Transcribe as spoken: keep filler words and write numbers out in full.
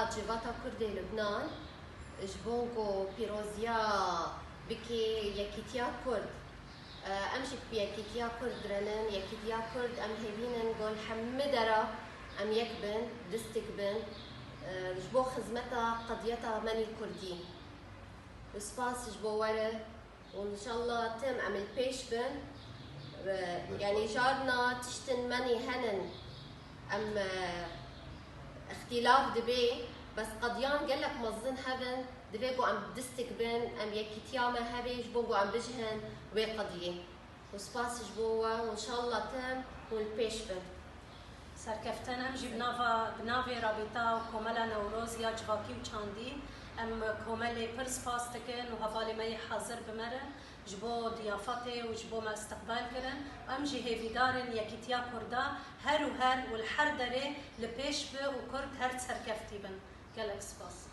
Civata Kurd ê Lubnan ji bo ku pîroziya bike yekîtiya Kurd. Em jî bi yekîtiya Kurd direnin, yekîtiya Kurd em hêvînin ku li hemî dera em yek bin, distik bin, ji bo xizmeta qediyeta me nî Kurdî. Û spas ji bo we re û înşallah tim em li pêş bin. Yanî carna tiştin me nî henin, em, e, îxtîlaf dibe, bes qediyan gelek mezin hebin, divê ku em distik bin, em yekîtiya me hebe ji bo ku em bijihin wê qediyê. Û spas ji bo we û înşallah tim hûn li pêş bin. Serkeftin, em jî bi nava, bi navê Rabîta û Komela Newroz ya Civakî û Çandî, em komelê pir spas dikin û hevalê me yê hazir bi me re ji bo diyafetê û ji bo me istiqbal kirin. Em jî hêvîdar in yekîtiya Kurda her û her û li her derê li pêş bi û Kurd her serkeftî bin. Gelek spas.